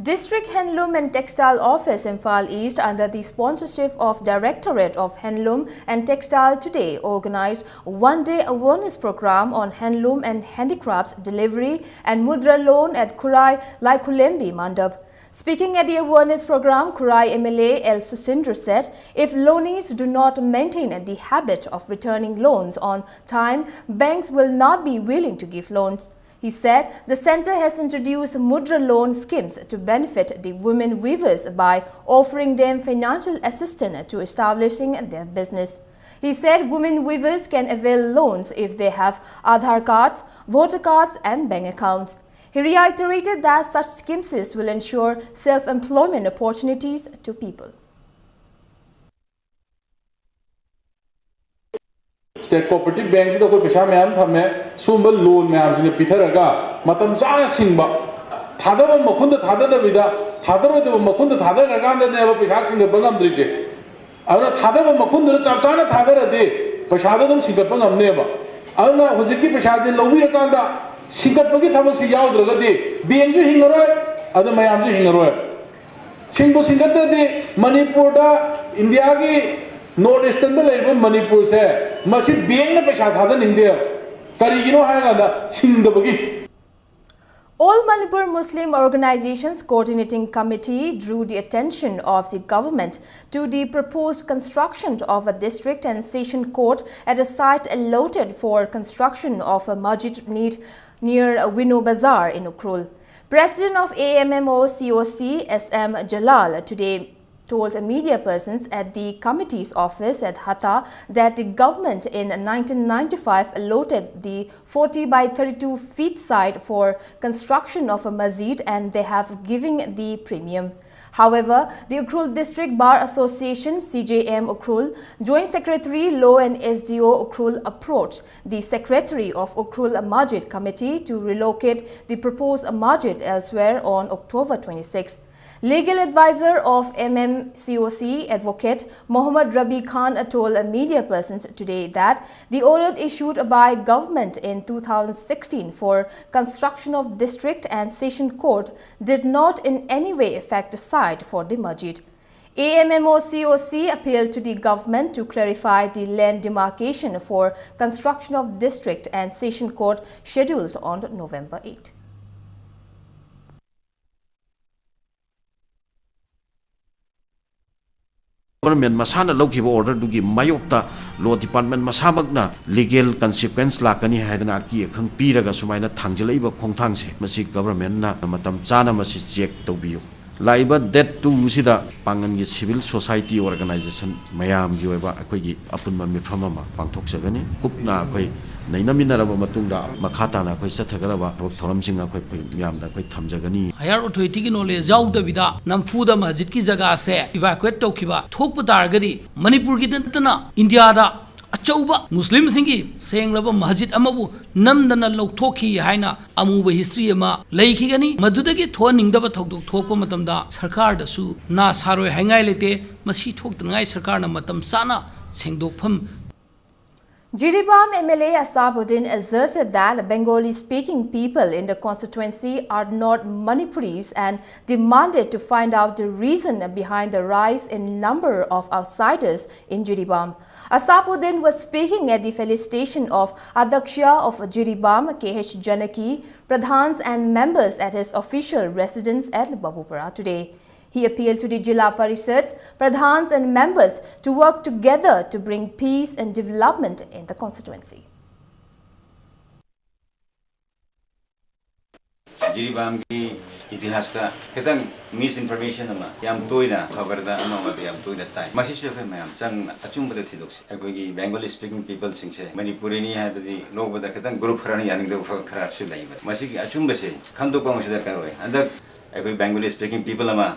District Handloom and Textile Office, Imphal East, under the sponsorship of Directorate of Handloom and Textile, today organized one-day awareness program on handloom and handicrafts delivery and mudra loan at Khurai Laikhulembi Mandap. Speaking at the awareness program, Khurai M L A L Susindra said, if loanees do not maintain the habit of returning loans on time, banks will not be willing to give loans. He said the centre has introduced mudra loan schemes to benefit the women weavers by offering them financial assistance to establishing their business. He said women weavers can avail loans if they have Aadhaar cards, voter cards and bank accounts. He reiterated that such schemes will ensure self-employment opportunities to people. State cooperative ꯕꯦꯡꯛꯁꯤꯗ ꯑꯩꯈꯣꯏ ꯄꯩꯁꯥ ꯃꯌꯥꯝ ꯊꯝꯃꯦ꯫ ꯁꯤꯒꯨꯝꯕ ꯂꯣꯟ ꯃꯌꯥꯝꯁꯤꯅ ꯄꯤꯊꯔꯒ ꯃꯇꯝ ꯆꯥꯅ ꯁꯤꯡꯕ, ꯊꯥꯗꯕ ꯃꯈꯨꯟꯗ ꯊꯥꯗꯗꯕꯤꯗ ꯊꯥꯗꯔꯣꯏꯗꯕ ꯃꯈꯨꯟꯗ ꯊꯥꯗꯈ꯭ꯔꯀꯥꯟꯗꯅꯦꯕ ꯄꯩꯁꯥ ꯁꯤꯡꯒꯠꯄ ꯉꯝꯗ꯭ꯔꯤꯁꯦ꯫ ꯑꯗꯨꯅ ꯊꯥꯗꯕ ꯃꯈꯨꯟꯗꯨꯗ ꯆꯞ ꯆꯥꯅ ꯊꯥꯗꯔꯗꯤ ꯄꯩꯁꯥꯗꯣ ꯑꯗꯨꯝ ꯁꯤꯡꯒꯠꯄ ꯉꯝꯅꯦꯕ꯫ ꯑꯗꯨꯅ ꯍꯧꯖꯤꯛꯀꯤ ꯄꯩꯁꯥꯁꯦ ꯂꯧꯕꯤꯔꯀꯥꯟꯗ ꯁꯤꯡꯒꯠꯄꯒꯤ ꯊꯕꯛꯁꯤ ꯌꯥꯎꯗ꯭ꯔꯒꯗꯤ ꯕꯦꯡꯁꯨ ꯍꯤꯡꯉꯔꯣꯏ, ꯑꯗ ꯃꯌꯥꯝꯁꯨ ꯍꯤꯡꯉꯔꯣꯏ꯫ ꯁꯤꯡꯕꯨ ꯁꯤꯡꯒꯠꯇ꯭ꯔꯗꯤ ꯃꯅꯤꯄꯨꯔꯗ, ꯏꯟꯗꯤꯌꯥꯒꯤ ꯅꯣꯔꯠ ꯏꯁꯇꯔꯟꯗ ꯂꯩꯔꯤꯕ ꯃꯅꯤꯄꯨꯔꯁꯦ, ꯃꯁꯤ ꯕꯦꯡꯅ ꯄꯩꯁꯥ ꯊꯥꯗꯅꯤꯡꯗꯦꯕ꯫ ꯀꯔꯤꯒꯤꯅꯣ ꯍꯥꯏꯔꯀꯥꯟꯗ ꯁꯤꯡꯗꯕꯒꯤ꯫ All Manipur Muslim Organizations Coordinating Committee drew the attention of the government to the proposed construction of a district and session court at a site allotted for construction of a masjid need near Wino Bazar in Ukhrul. President of A M M O C O C, S M Jalal, today told media persons at the committee's office at Hatha that the government in nineteen ninety-five allotted the forty by thirty-two feet site for construction of a masjid and they have given the premium. However, the Ukhrul District Bar Association, C J M Ukhrul, Joint Secretary Law and S D O Ukhrul approached the Secretary of Ukhrul Masjid Committee to relocate the proposed masjid elsewhere on October twenty-sixth. Legal advisor of M M C O C, Advocate Mohammad Rabi Khan, told media persons today that the order issued by government in two thousand sixteen for construction of district and session court did not in any way affect the site for the masjid. A M M O C O C appealed to the government to clarify the land demarcation for construction of district and session court scheduled on November eighth. Government ꯃꯁꯥꯅ ꯂꯧꯈꯤꯕ ꯑꯣꯔꯗꯔꯗꯨꯒꯤ ꯃꯥꯌꯣꯛꯇ ꯂꯣ department ꯃꯁꯥꯃꯛꯅ legal consequence ꯂꯥꯛꯀꯅꯤ ꯍꯥꯏꯗꯅ ꯑꯀꯤ ꯑꯈꯪ ꯄꯤꯔꯒ ꯁꯨꯃꯥꯏꯅ ꯊꯥꯡꯖꯤꯜꯂꯛꯏꯕ ꯈꯣꯡꯊꯥꯡꯁꯦ, ꯃꯁꯤ ꯒꯣꯚꯔꯟꯃꯦꯟꯅ ꯃꯇꯝ ꯆꯥꯅ ꯃꯁꯤ ꯆꯦꯛ ꯇꯧꯕꯤꯌꯨ꯫ ꯂꯥꯛꯏꯕ ꯗꯦꯠ ꯇꯨꯁꯤꯗ ꯄꯥꯡꯒꯜꯒꯤ ꯁꯤꯚꯤꯜ ꯁꯣꯁꯥꯏꯇꯤ ꯑꯣꯔꯒꯅꯥꯏꯖꯦꯁꯟ ꯃꯌꯥꯝꯒꯤ ꯑꯣꯏꯕ ꯑꯩꯈꯣꯏꯒꯤ ꯑꯄꯨꯟꯕ ꯃꯤꯐꯝ ꯑꯃ ꯄꯥꯡꯊꯣꯛꯆꯒꯅꯤ꯫ ꯀꯨꯞꯅ ꯑꯩꯈꯣꯏ ꯅꯩꯅꯃꯤꯟꯅꯔꯕ ꯃꯇꯨꯡꯗ ꯃꯈꯥ ꯇꯥꯅ ꯑꯩꯈꯣꯏ ꯆꯠꯊꯒꯗꯕ ꯊꯕꯛ ꯊꯧꯔꯝꯁꯤꯡ ꯑꯩꯈꯣꯏ ꯃꯌꯥꯝꯗ ꯑꯩꯈꯣꯏ ꯊꯝꯖꯒꯅꯤ꯫ ꯍꯥꯌꯔ ꯑꯣꯊꯣꯔꯤꯇꯤꯒꯤ ꯅꯣꯂꯦꯖ ꯌꯥꯎꯗꯕꯤꯗ ꯅꯝꯐꯨꯗ ꯃꯁꯖꯤꯗꯀꯤ ꯖꯒꯥꯁꯦ ꯏꯚꯥꯀ꯭ꯋꯦꯠ ꯇꯧꯈꯤꯕ ꯊꯣꯛꯄ ꯇꯥꯔꯒꯗꯤ ꯃꯅꯤꯄꯨꯔꯒꯤꯗ ꯅꯠꯇꯅ ꯏꯟꯗꯤꯌꯥꯗ ꯑꯆꯧꯕ ꯃꯨꯁꯂꯤꯝꯁꯤꯡꯒꯤ ꯁꯦꯡꯂꯕ ꯃꯁꯖꯤꯗ ꯑꯃꯕꯨ ꯅꯝꯗꯅ ꯂꯧꯊꯣꯛꯈꯤ ꯍꯥꯏꯅ ꯑꯃꯨꯕ ꯍꯤꯁꯇ꯭ꯔꯤ ꯑꯃ ꯂꯩꯈꯤꯒꯅꯤ꯫ ꯃꯗꯨꯗꯒꯤ ꯊꯣꯛꯍꯟꯅꯤꯡꯗꯕ ꯊꯧꯗꯣꯛ ꯊꯣꯛꯄ ꯃꯇꯝꯗ ꯁꯔꯀꯥꯔꯗꯁꯨ ꯅꯥ ꯁꯥꯔꯣꯏ ꯍꯥꯏꯉꯥꯏ ꯂꯩꯇꯦ꯫ ꯃꯁꯤ ꯊꯣꯛꯇꯅꯉꯥꯏ ꯁꯔꯀꯥꯔꯅ ꯃꯇꯝ ꯆꯥꯅ ꯁꯦꯡꯗꯣꯛꯐꯝ Jiribam M L A Asabuddin asserted that Bengali speaking people in the constituency are not Manipuris and demanded to find out the reason behind the rise in number of outsiders in Jiribam. Asabuddin was speaking at the felicitation of Adaksha of Jiribam, K H Janaki, Pradhans and members at his official residence at Babupara today. He appealed to the Jila Parishads, Pradhans and members to work together to bring peace and development in the constituency. ꯖꯤꯔꯤꯕꯥꯝꯒꯤ ꯏꯇꯤꯍꯥꯁꯇ ꯈꯤꯇꯪ ꯃꯤꯁ information ꯑꯃ ꯌꯥꯝ ꯇꯣꯏꯅ ꯈꯕꯔꯗ ꯑꯃ ꯑꯃꯗ ꯌꯥꯝ ꯇꯣꯏꯅ ꯇꯥꯏ꯫ ꯃꯁꯤꯁꯨ ꯑꯩꯈꯣꯏ ꯃꯌꯥꯝ ꯆꯪꯅ ꯑꯆꯨꯝꯕꯗ ꯊꯤꯗꯣꯛꯁꯤ꯫ ꯑꯩꯈꯣꯏꯒꯤ ꯕꯦꯡꯒꯣꯂꯤ ꯁ꯭ꯄꯤꯀꯤꯡ ꯄꯤꯄꯜꯁꯤꯡꯁꯦ ꯃꯅꯤꯄꯨꯔꯤꯅꯤ ꯍꯥꯏꯕꯗꯤ ꯂꯧꯕꯗ ꯈꯤꯇꯪ ꯒ꯭ꯔꯨꯞ ꯈꯔꯅ ꯌꯥꯅꯤꯡꯗꯕ ꯈꯔꯁꯨ ꯂꯩꯕ꯫ ꯃꯁꯤꯒꯤ ꯑꯆꯨꯝꯕꯁꯦ ꯈꯪꯗꯣꯛꯄ ꯑꯃꯁꯨ ꯗꯔꯀꯥꯔ ꯑꯣꯏ꯫ ꯍꯟꯗꯛ ꯑꯩꯈꯣꯏ ꯕꯦꯡꯒꯣꯂꯤ ꯁ꯭ꯄꯤꯀꯤꯡ ꯄꯤꯄꯜ ꯑꯃ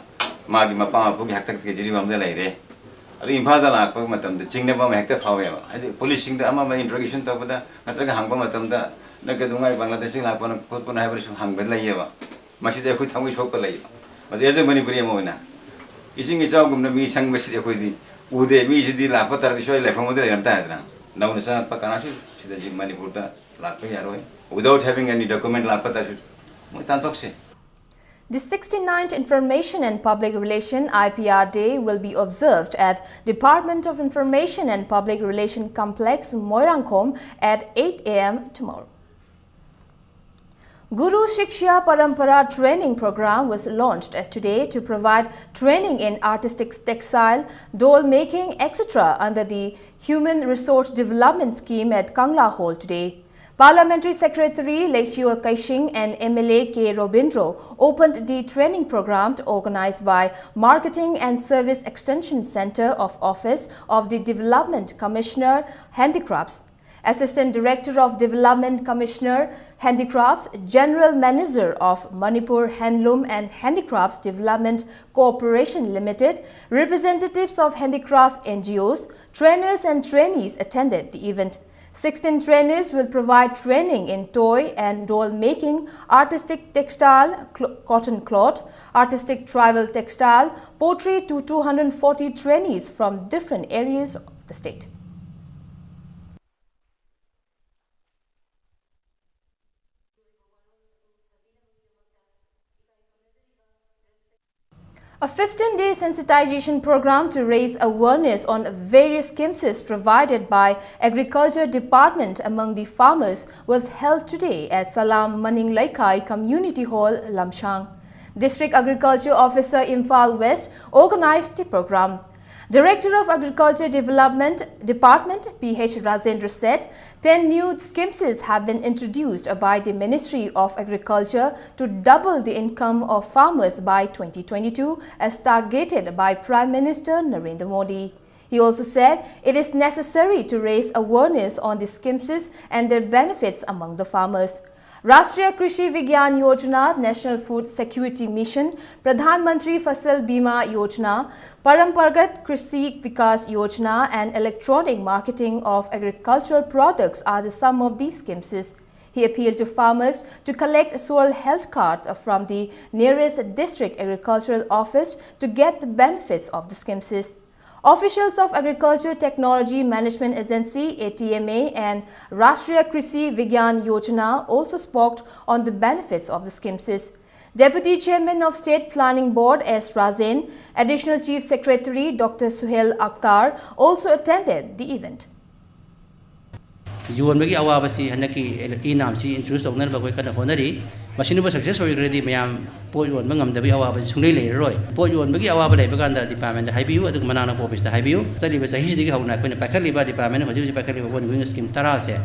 ꯃꯥꯒꯤ ꯃꯄꯥ ꯃꯄꯨꯒꯤ ꯍꯥꯛꯇꯛꯇꯒꯤ ꯖꯤꯔꯤꯕꯥꯝꯗ ꯂꯩꯔꯦ꯫ ꯑꯗꯨ ꯏꯝꯐꯥꯜꯗ ꯂꯥꯛꯄ ꯃꯇꯝꯗ ꯆꯤꯡꯅꯕ ꯑꯃ ꯍꯦꯛꯇ ꯐꯥꯎꯋꯦꯕ꯫ ꯍꯥꯏꯗꯤ ꯄꯨꯂꯤꯁꯁꯤꯡꯗ ꯑꯃ ꯑꯃ ꯏꯟꯇ꯭ꯔꯣꯒꯦꯁꯟ ꯇꯧꯕꯗ ꯅꯠꯇ꯭ꯔꯒ ꯍꯪꯕ ꯃꯇꯝꯗ ꯅꯪ ꯀꯩꯗꯧꯉꯩ ꯕꯪꯒ꯭ꯂꯥꯗꯦꯁꯇꯒꯤ ꯂꯥꯛꯄꯅꯣ ꯈꯣꯠꯄꯅꯣ ꯍꯥꯏꯕꯗꯨ ꯁꯨꯝ ꯍꯪꯕ ꯂꯩꯌꯦꯕ꯫ ꯃꯁꯤꯗ ꯑꯩꯈꯣꯏ ꯊꯃꯣꯏ ꯁꯣꯛꯄ ꯂꯩꯌꯦꯕ꯫ ꯃꯁꯤ ꯑꯦꯖ ꯑꯦ ꯃꯅꯤꯄꯨꯔꯤ ꯑꯃ ꯑꯣꯏꯅ ꯏꯁꯤꯡ ꯏꯆꯥꯎꯒꯨꯝꯅ ꯃꯤ ꯆꯪꯕꯁꯤꯗꯤ ꯑꯩꯈꯣꯏꯗꯤ ꯎꯗꯦ꯫ ꯃꯤꯁꯤꯗꯤ ꯂꯥꯛꯄ ꯇꯥꯔꯗꯤ ꯁ꯭ꯋꯥꯏ ꯂꯩꯐꯝ ꯑꯃꯗ ꯂꯩꯔꯝ ꯇꯥꯏꯗꯅ꯫ ꯅꯧꯅ ꯆꯪꯉꯛꯄ ꯀꯅꯥꯁꯨ ꯁꯤꯗ ꯖꯤ-, ꯃꯅꯤꯄꯨꯔꯗ ꯂꯥꯛꯄ ꯌꯥꯔꯣꯏ꯫ Without having any document ꯂꯥꯛꯄ ꯇꯥꯔꯁꯨ ꯃꯣꯏ ꯇꯥꯟꯊꯣꯛꯁꯦ꯫ The sixty-ninth Information and Public Relation I P R Day will be observed at Department of Information and Public Relation Complex, Moirangkhom at eight A M tomorrow. Guru Shiksha Parampara training program was launched today to provide training in artistic textile, doll making, et cetera under the Human Resource Development Scheme at Kangla Hall today. Parliamentary Secretary Leishiwa Kaishing and M L A K Robindro opened the training program organized by Marketing and Service Extension Center of Office of the Development Commissioner, Handicrafts. Assistant Director of Development, Commissioner, Handicrafts, General Manager of Manipur Handloom and Handicrafts Development Corporation Limited, representatives of handicraft N G Os, trainers and trainees attended the event. Sixteen trainers will provide training in toy and doll making, artistic textile, cl- cotton cloth, artistic tribal textile, pottery to two hundred forty trainees from different areas of the state. A fifteen-day sensitization program to raise awareness on various schemes provided by Agriculture Department among the farmers was held today at Salam Maning Leikai Community Hall, Lamshang. District Agriculture Officer, Imphal West, organized the program. Director of Agriculture Development Department, P H Rajendra, said ten new schemes have been introduced by the Ministry of Agriculture to double the income of farmers by twenty twenty-two, as targeted by Prime Minister Narendra Modi. He also said it is necessary to raise awareness on the schemes and their benefits among the farmers. Rashtriya Krishi Vigyan Yojana, National Food Security Mission, Pradhan Mantri Fasal Bima Yojana, Paramparagat Krishi Vikas Yojana, and electronic marketing of agricultural products are the some of these schemes. He appealed to farmers to collect soil health cards from the nearest district agricultural office to get the benefits of the schemes. Officials of Agriculture Technology Management Agency, A T M A, and Rashtriya Krishi Vigyan Yojana also spoke on the benefits of the schemes. Deputy Chairman of State Planning Board, S Rajen, Additional Chief Secretary, Doctor Suhail Akhtar, also attended the event. ꯌꯣꯟꯕꯒꯤ ꯑꯋꯥꯕꯁꯤ ꯍꯟꯗꯛꯀꯤ E ꯅꯥꯝꯁꯤ introduce ꯇꯧꯅꯅꯕ ꯑꯩꯈꯣꯏ ꯀꯟꯅ ꯍꯣꯠꯅꯔꯤ꯫ ꯃꯁꯤꯅꯕꯨ success ꯑꯣꯏꯈ꯭ꯔꯗꯤ ꯃꯌꯥꯝ ꯄꯣꯠ ꯌꯣꯟꯕ ꯉꯝꯗꯕꯒꯤ ꯑꯋꯥꯕꯁꯤ ꯁꯨꯡꯂꯩ ꯂꯩꯔꯔꯣꯏ꯫ ꯄꯣꯠ ꯌꯣꯟꯕꯒꯤ ꯑꯋꯥꯕ ꯂꯩꯕ ꯀꯥꯟꯗ department ꯍꯥꯏꯕꯤꯌꯨ, ꯑꯗꯨꯒ ꯃꯅꯥꯛ ꯅꯛꯄ office ꯇ ꯍꯥꯏꯕꯤꯌꯨ꯫ ꯆꯠꯂꯤꯕ ꯆꯍꯤꯁꯤꯗꯒꯤ ꯍꯧꯅ ꯑꯩꯈꯣꯏꯅ ꯄꯥꯏꯈꯠꯂꯤꯕ, department ꯍꯧꯖꯤꯛ ꯍꯧꯖꯤꯛ ꯄꯥꯏꯈꯠꯂꯤꯕ ongoing scheme ꯇꯔꯥꯁꯦ,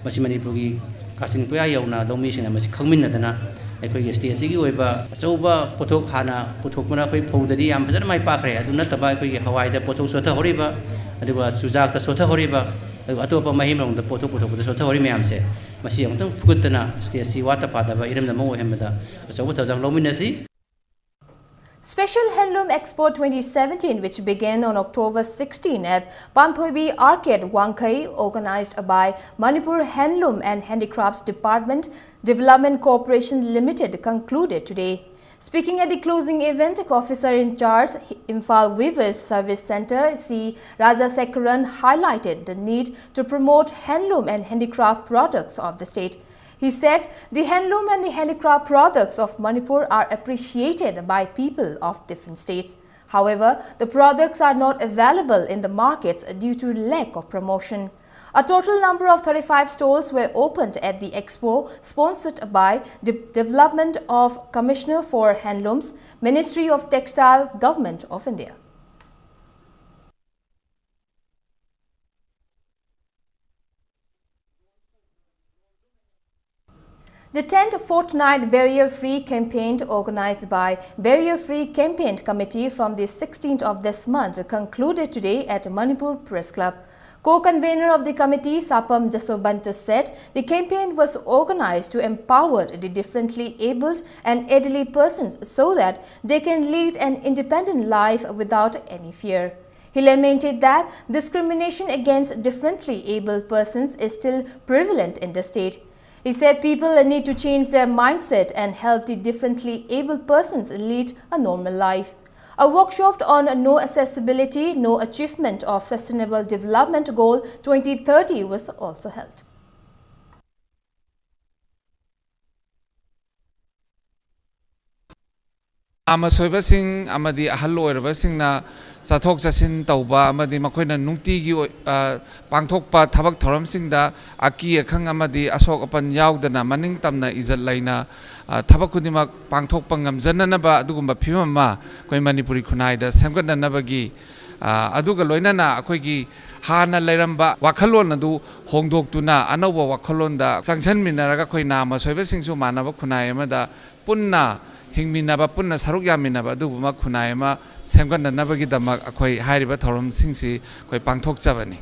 ꯃꯁꯤ ꯃꯅꯤꯄꯨꯔꯒꯤ ꯀꯥꯆꯤꯟ ꯀꯣꯌꯥ ꯌꯧꯅ ꯂꯧꯃꯤꯁꯤꯡꯅ ꯃꯁꯤ ꯈꯪꯃꯤꯟꯅꯗꯅ ꯑꯩꯈꯣꯏꯒꯤ state ꯁꯤꯒꯤ ꯑꯣꯏꯕ ꯑꯆꯧꯕ ꯄꯣꯠꯊꯣꯛ ꯍꯥꯟꯅ ꯄꯨꯊꯣꯛꯄꯅ ꯑꯩꯈꯣꯏ ꯐꯧꯗꯗꯤ ꯌꯥꯝ ꯐꯖꯅ ꯃꯥꯏ ꯄꯥꯛꯈ꯭ꯔꯦ꯫ ꯑꯗꯨ ꯅꯠꯇꯕ ꯑꯩꯈꯣꯏꯒꯤ ꯍꯋꯥꯏꯗ ꯄꯣꯠꯊꯣꯛ ꯁꯣꯊꯍꯧꯔꯤꯕ, ꯑꯗꯨꯒ ꯆꯨꯖꯥꯛꯇ ꯁꯣꯊꯍꯧꯔꯤꯕ, ꯑꯗꯨꯒ ꯑꯇꯣꯞꯄ ꯃꯍꯩ ꯃꯔꯣꯡꯗ ꯄꯣꯠꯊꯣꯛ ꯄꯨꯊꯣꯛꯄꯗ ꯁꯣꯠꯊꯍꯧꯔꯤ ꯃꯌꯥꯝꯁꯦ, ꯃꯁꯤ ꯑꯃꯨꯛꯇꯪ ꯐꯨꯒꯠꯇꯅ state ꯑꯁꯤ ꯋꯥꯠꯇ ꯄꯥꯗꯕ ꯏꯔꯝꯗꯝ ꯑꯃ ꯑꯣꯏꯍꯟꯕꯗ ꯑꯆꯧꯕ ꯊꯧꯗꯥꯡ ꯂꯧꯃꯤꯟꯅꯁꯤ꯫ Special Handloom Expo twenty seventeen, which began on October sixteen at Panthoibi Arcade, Wangkhei, organized by Manipur Handloom and Handicrafts Department Development Corporation Limited, concluded today. Speaking at the closing event, Officer in Charge, Imphal Weavers Service Centre, C Rajasekharan, highlighted the need to promote handloom and handicraft products of the state. He said the handloom and the handicraft products of Manipur are appreciated by people of different states. However, the products are not available in the markets due to lack of promotion. A total number of thirty-five stalls were opened at the expo, sponsored by the Development of Commissioner for Handlooms, Ministry of Textile, Government of India. The tenth fortnight barrier-free campaign, organized by Barrier Free Campaign Committee from the sixteenth of this month, concluded today at Manipur Press Club. Co-convener of the committee, Sapam Jasobanta, said the campaign was organized to empower the differently abled and elderly persons so that they can lead an independent life without any fear. He lamented that discrimination against differently abled persons is still prevalent in the state. He said people need to change their mindset and help the differently abled persons lead a normal life. A workshop on No Accessibility, No Achievement of Sustainable Development Goal twenty thirty was also held. ꯑꯃ ꯁꯣꯏꯕꯁꯤꯡ ꯑꯃꯗꯤ ꯑꯍꯜ ꯑꯣꯏꯔꯕꯁꯤꯡꯅ ꯆꯠꯊꯣꯛ ꯆꯠꯁꯤꯟ ꯇꯧꯕ ꯑꯃꯗꯤ ꯃꯈꯣꯏꯅ ꯅꯨꯡꯇꯤꯒꯤ ꯑꯣꯏ-, ꯑ, ꯄꯥꯡꯊꯣꯛꯄ ꯊꯕꯛ ꯊꯧꯔꯝꯁꯤꯡꯗ ꯑꯀꯤ ꯑꯈꯪ ꯑꯃꯗꯤ ꯑꯁꯣꯛ ꯑꯄꯟ ꯌꯥꯎꯗꯅ ꯃꯅꯤꯡ ꯇꯝꯅ ꯏꯖꯠ ꯂꯩꯅ, ꯑ, ꯊꯕꯛ ꯈꯨꯗꯤꯡꯃꯛ ꯄꯥꯡꯊꯣꯛꯄ ꯉꯝꯖꯅꯅꯕ ꯑꯗꯨꯒꯨꯝꯕ ꯐꯤꯕꯝ ꯑꯃ ꯑꯩꯈꯣꯏ ꯃꯅꯤꯄꯨꯔꯤ ꯈꯨꯟꯅꯥꯏꯗ ꯁꯦꯝꯒꯠꯅꯅꯕꯒꯤ, ꯑ, ꯑꯗꯨꯒ ꯂꯣꯏꯅꯅ ꯑꯩꯈꯣꯏꯒꯤ ꯍꯥꯟꯅ ꯂꯩꯔꯝꯕ ꯋꯥꯈꯜꯂꯣꯟ ꯑꯗꯨ ꯍꯣꯡꯗꯣꯛꯇꯨꯅ ꯑꯅꯧꯕ ꯋꯥꯈꯜꯂꯣꯟꯗ ꯆꯪꯁꯤꯟꯃꯤꯟꯅꯔꯒ ꯑꯩꯈꯣꯏ ꯅꯥꯝꯃ ꯁꯣꯏꯕꯁꯤꯡꯁꯨ ꯃꯥꯟꯅꯕ ꯈꯨꯟꯅꯥꯏ ꯑꯃꯗ ꯄꯨꯟꯅ ꯍꯤꯡꯃꯤꯟꯅꯕ, ꯄꯨꯟꯅ ꯁꯔꯨꯛ ꯌꯥꯃꯤꯟꯅꯕ ꯑꯗꯨꯒꯨꯝꯕ ꯈꯨꯟꯅꯥꯏ ꯑꯃ ꯁꯦꯝꯒꯠꯅꯅꯕꯒꯤꯗꯃꯛ ꯑꯩꯈꯣꯏ ꯍꯥꯏꯔꯤꯕ ꯊꯧꯔꯝꯁꯤꯡꯁꯤ ꯑꯩꯈꯣꯏ ꯄꯥꯡꯊꯣꯛꯆꯕꯅꯤ꯫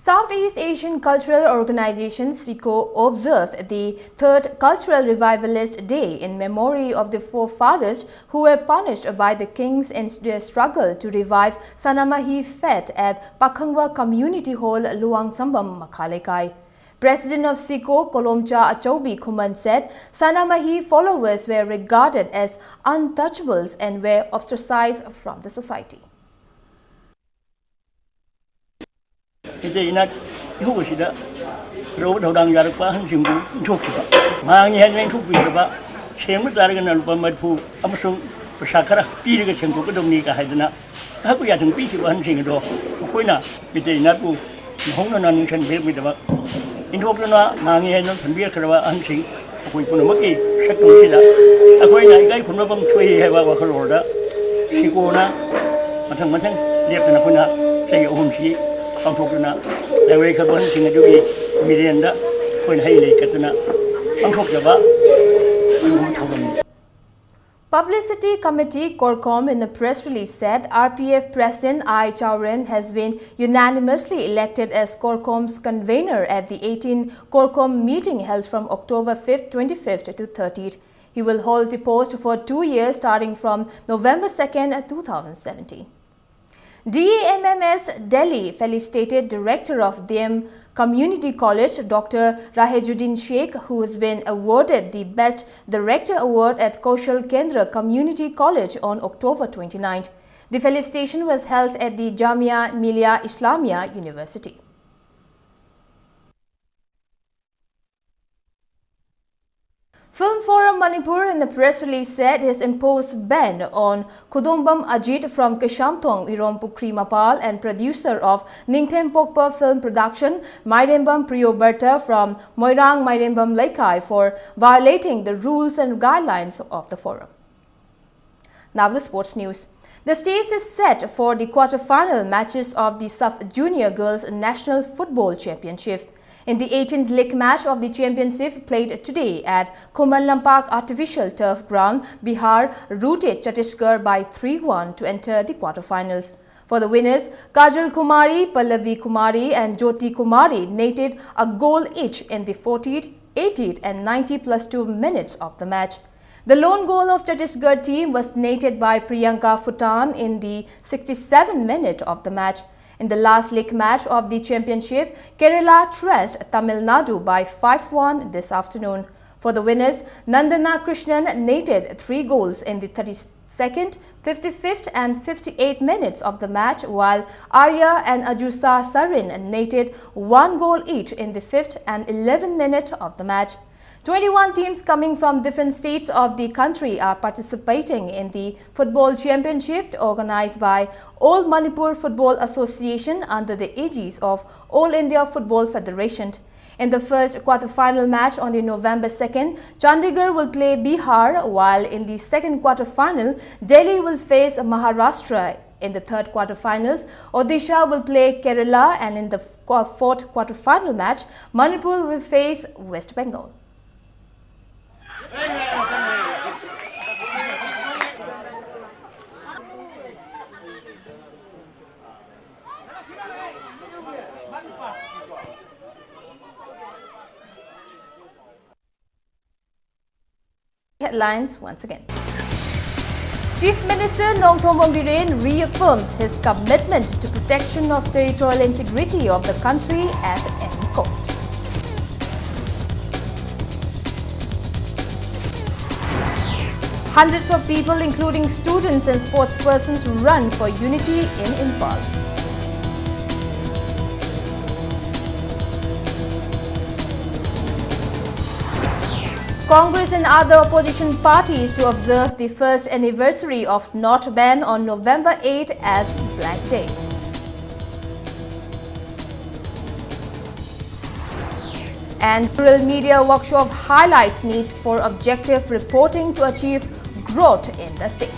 Southeast Asian Cultural Organization, SICO, observed the third Cultural Revivalist Day in memory of the forefathers who were punished by the kings in their struggle to revive Sanamahi faith at Pakhangwa Community Hall, Luang Sambam, Makha Leikai. President of SICO, Kolomcha Achaubi Khuman, said Sanamahi followers were regarded as untouchables and were ostracized from the society. Meitei ꯏꯅꯥꯠ ꯏꯍꯧ ꯑꯁꯤꯗ ꯑꯆꯧꯕ ꯊꯧꯗꯥꯡ ꯌꯥꯔꯛꯄ ꯑꯍꯟꯁꯤꯡꯕꯨ ꯏꯟꯊꯣꯛꯈꯤꯕ, ꯃꯍꯥꯛꯅꯤ ꯍꯥꯏꯗꯨꯅ ꯏꯟꯊꯣꯛꯄꯤꯗ꯭ꯔꯕ, ꯁꯦꯡꯕ ꯇꯥꯔꯒꯅ ꯂꯨꯄꯥ ꯃꯔꯤꯐꯨ ꯑꯃꯁꯨꯡ ꯄꯩꯁꯥ ꯈꯔ ꯄꯤꯔꯒ ꯁꯦꯡꯗꯣꯛꯀꯗꯕꯅꯤꯒ ꯍꯥꯏꯗꯅ ꯉꯥꯏꯍꯥꯛꯄꯨ ꯌꯥꯊꯪ ꯄꯤꯈꯤꯕ ꯑꯍꯟꯁꯤꯡ ꯑꯗꯣ ꯃꯈꯣꯏꯅ ꯃꯩꯇꯩ ꯏꯅꯥꯠꯄꯨ ꯍꯧꯅꯅ ꯅꯤꯡꯁꯤꯡꯕꯤꯔꯛꯄꯒꯤꯗꯃꯛ ꯏꯟꯊꯣꯛꯇꯨꯅ ꯉꯥꯡꯉꯤ ꯍꯥꯏꯗꯨꯅ ꯊꯝꯕꯤꯔꯛꯈ꯭ꯔꯕ ꯑꯍꯟꯁꯤꯡ ꯑꯩꯈꯣꯏ ꯄꯨꯝꯅꯃꯛꯀꯤ ꯁꯛꯇꯝꯁꯤꯗ ꯑꯩꯈꯣꯏꯅ ꯏꯀꯥꯏ ꯈꯨꯝꯅꯐꯝ ꯊꯣꯛꯏ ꯍꯥꯏꯕ ꯋꯥꯈꯜꯂꯣꯟꯗ ꯁꯤꯀꯣꯅ ꯃꯊꯪ ꯃꯊꯪ ꯂꯦꯞꯇꯅ ꯑꯩꯈꯣꯏꯅ ꯆꯍꯤ ꯑꯍꯨꯝꯁꯤ ꯄꯥꯡꯊꯣꯛꯇꯨꯅ ꯂꯥꯏꯋꯥꯏ ꯈꯔꯕꯟꯁꯤꯡ ꯑꯗꯨꯒꯤ ꯃꯤꯔꯦꯟꯗ ꯑꯩꯈꯣꯏꯅ ꯍꯩ ꯂꯩ ꯀꯠꯇꯨꯅ ꯄꯥꯡꯊꯣꯛꯆꯕ ꯑꯗꯨꯒꯨꯝꯕ ꯊꯧꯔꯝꯅꯤ꯫ Publicity Committee, CORCOM, in a press release said R P F President I Chaoren has been unanimously elected as CORCOM's convener at the eighteen CORCOM meeting held from October fifth, twenty-fifth to thirtieth. He will hold the post for two years starting from November second, two thousand seventeen. D A M M S Delhi felicitated Director of D M Community College, Doctor Rahejuddin Sheikh, who has been awarded the Best Director Award at Kaushal Kendra Community College on October twenty-ninth. The felicitation was held at the Jamia Millia Islamia University. Film Forum Manipur in the press release said it has imposed ban on Khudombam Ajit from Keishamthong, Irompukri Mapal, and producer of Ningthem Pokpa Film Production, Mairembam Priyoberta from Moirang Mairembam Leikai, for violating the rules and guidelines of the forum. Now the sports news. The stage is set for the quarter-final matches of the Sub Junior Girls National Football Championship. In the eighteenth league match of the championship played today at Khuman Lampak Artificial Turf Ground, Bihar routed Chhattisgarh by three one to enter the quarter-finals. For the winners, Kajal Kumari, Pallavi Kumari and Jyoti Kumari netted a goal each in the fortieth, eightieth and ninety plus two minutes of the match. The lone goal of Chhattisgarh team was netted by Priyanka Phutan in the sixty-seven minute of the match. In the last league match of the championship, Kerala thrashed Tamil Nadu by five one this afternoon. For the winners, Nandana Krishnan netted three goals in the thirty-second, fifty-fifth and fifty-eighth minutes of the match, while Arya and Ajusa Sarin netted one goal each in the fifth and eleventh minute of the match. Twenty-one teams coming from different states of the country are participating in the football championship organized by All Manipur Football Association under the aegis of All India Football Federation. In the first quarter-final match on the November second, Chandigarh will play Bihar, while in the second quarter-final, Delhi will face Maharashtra. In the third quarter-finals, Odisha will play Kerala, and in the qu-, fourth quarter-final match, Manipur will face West Bengal. Headlines once again. Chief Minister Nongthombam Biren reaffirms his commitment to protection of territorial integrity of the country at any cost. Hundreds of people, including students and sportspersons, run for unity in Imphal. Congress and other opposition parties to observe the first anniversary of Note Ban on November eighth as Black Day. And Rural Media Workshop highlights need for objective reporting to achieve growth in the state.